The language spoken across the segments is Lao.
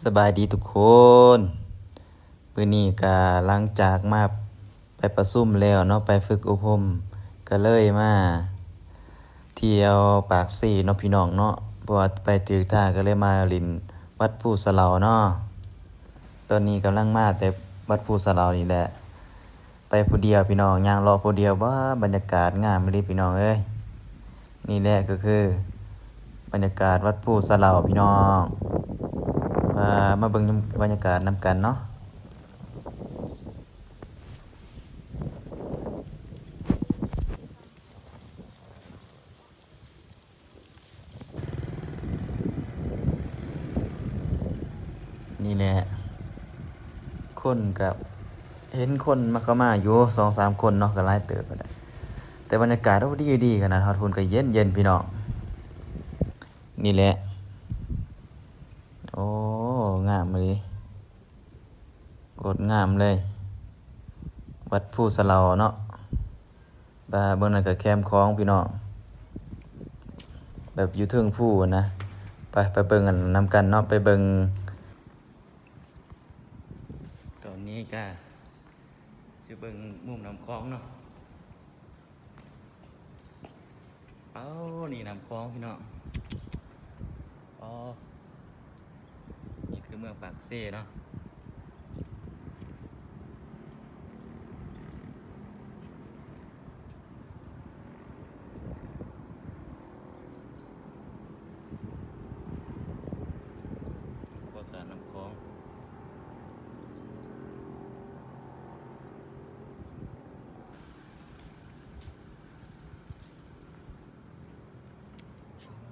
ສະບາຍດີທຸກຄົນ. ມື້ນີ້ກະຫຼັງຈາກມາໄປປະຊຸມແລ້ວເນາະ, ໄປຝຶກອົບຮົມ, ກະເລີຍມາທ່ຽວປາກເຊເນາະພີ່ນ້ອງເນາະ, ເພາະວ່າໄປຖືກທາງ ກະເລີຍມາຫຼິ້ນວັດພູສະເຫຼົາເນາະ. ຕອນນີ້ກຳລັງມາແຕ່ວັດພູສະເຫຼົານີ້ແຫຼະ. ໄປຜູ້ດຽວພີ່ນ້ອງ, ຍ່າງເລາະຜູ້ດຽວ. ວ້າ ບັນຍາກາດງາມອີ່ຫຼີພີ່ນ້ອງເອີຍ. ນີ້ແຫຼະກໍຄືບັນຍາກາດວັດພູສະເຫຼົາພີ່ນ້ອງ. ອ່າ ມາເບິ່ງບັນຍາກາດນຳກັນເນາະ. ນີ້ແຫຼະ ຄົນກະເຫັນຄົນມາ ເຂົ້າມາຢູ່ສອງສາມຄົນເນາະ, ກະຫຼາຍເຕີບແລ້ວ ແຕ່ບັນຍາກາດ ໂອ້ ດີໆ ຂະໜາດ. ຮອດພຸ້ນກະເຢັນໆ ພີ່ນ້ອງ. ນີ້ແຫຼະ ໂອ້ ງາມອີ່ຫຼີ. ໂຄດງາມເລີຍ ວັດພູສະເຫຼົາເນາະ. ບາ ເບິ່ງນັ້ນກະແຄມຂອງພີ່ນ້ອງ, ແບບຢູ່ເທິງພູນະ. ໄປ ໄປເບິ່ງອັນນຳກັນເນາະ, ໄປເບິ່ງ. ຕອນນີ້ກະຊິເບິ່ງມຸມນ້ຳຂອງເນາະ. ເອົາ ນີ້ນ້ຳຂອງພີ່ນ້ອງ. ອໍ ນີ້ຄືເມືອງປາກເຊເນາະ. ອາກາດນ້ຳຂອງ.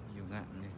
ໂອ້ ວິວງາມເດ.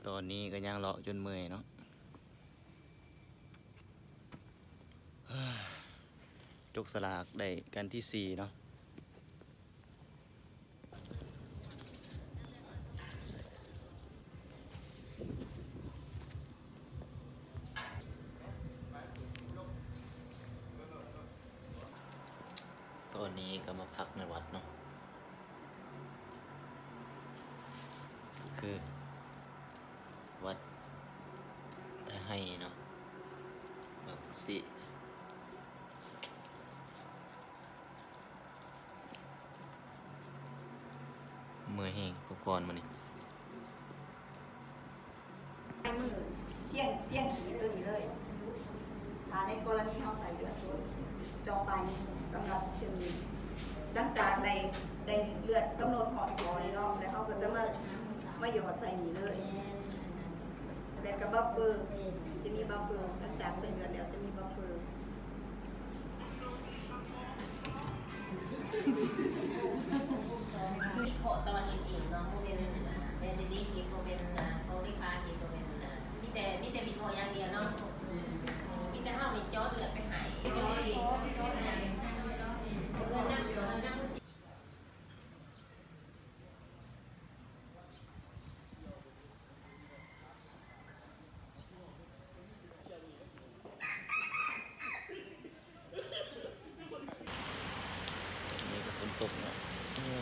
ຕອນນີ້ກໍຍ່າງເລາະຈົນເມື່ອຍເນາະ. ຈົກສະຫຼາກໄດ້ກັນທີສີ່ເນາະ. ຕອນນີ້ກໍມາພັກໃນວັດເນາະ. ຄືວັດຕາໄຮເນາະ ບັກຊິ ເມື່ອຍແຮງ ພັກຜ່ອນມື້ນີ້. ໃນມື້ ພຽງ ພຽງຂີຕົວນີ້ເລີຍ ຖ້າໃນກໍລະນີເຮົາໃສ່ເລືອດສົດ ເຈາະປາຍນີ້ ສຳລັບເຊັ່ນນີ້ ຫຼັງຈາກໄດ້ ໄດ້ເລືອດກຳນົດຮອດຂໍ້ນີ້ເນາະ ແລ້ວເຮົາກໍຈະມາ ມາຫຍອດໃສ່ນີ້ເລີຍ ແລ້ວກໍບັບເຟີ ຈະມີບັບເຟີ ຫຼັງຈາກໃສ່ເລືອດແລ້ວຈະມີບັບເຟີ. ວິເຄາະຕອນເຮັດເອງເນາະ ບໍ່ແມ່ນ ແມ່ນເດັກເຮັດ ບໍ່ແມ່ນ ເຂົາເດັກພາເຮັດ ບໍ່ແມ່ນ ມີແຕ່ ມີແຕ່ວິເຄາະຢ່າງດຽວເນາະ ມີແຕ່ເຮົານີ້ເຈາະເລືອດໄປໃຫ້. ນີ້ກໍຝົນຕົກເນາະ ເອີ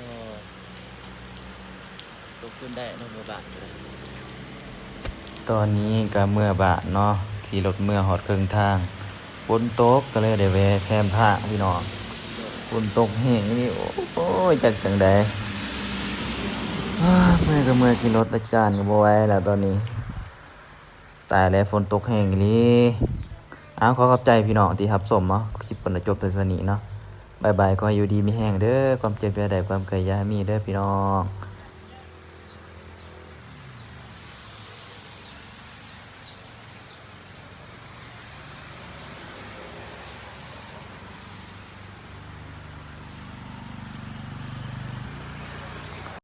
ຕົກຄືນໄດ້ເນາະ ເມືອບ້ານກໍໄດ້. ຕອນນີ້ກໍເມືອບ້ານເນາະ ຂີ່ລົດເມືອຮອດເຄິ່ງທາງ ຝົນຕົກກໍເລີຍໄດ້ແວ່ແຄມທາງພີ່ນ້ອງ ຝົນຕົກແຮງອີ່ຫຼີ ໂອ້ຍ ຈັກຈັ່ງໃດ ເມື່ອຍກໍເມື່ອຍ ຂີ່ລົດລາຊະການກໍບໍ່ໄຫວແລ້ວຕອນນີ້. ຕາຍແລ້ວ ຝົນຕົກແຮງອີ່ຫຼີ. ເອົາ ຂໍຂອບໃຈພີ່ນ້ອງທີ່ຮັບຊົມເນາະ ຄລິບກໍຈົບແຕ່ສ່ຳນີ້ເນາະ ບາຍບາຍ ຂໍໃຫ້ຢູ່ດີມີແຮງເດີ ຄວາມເຈັບຢ່າໄດ້ ຄວາມໄຂ້ຢ່າໃຫ້ມີເດີພີ່ນ້ອງ.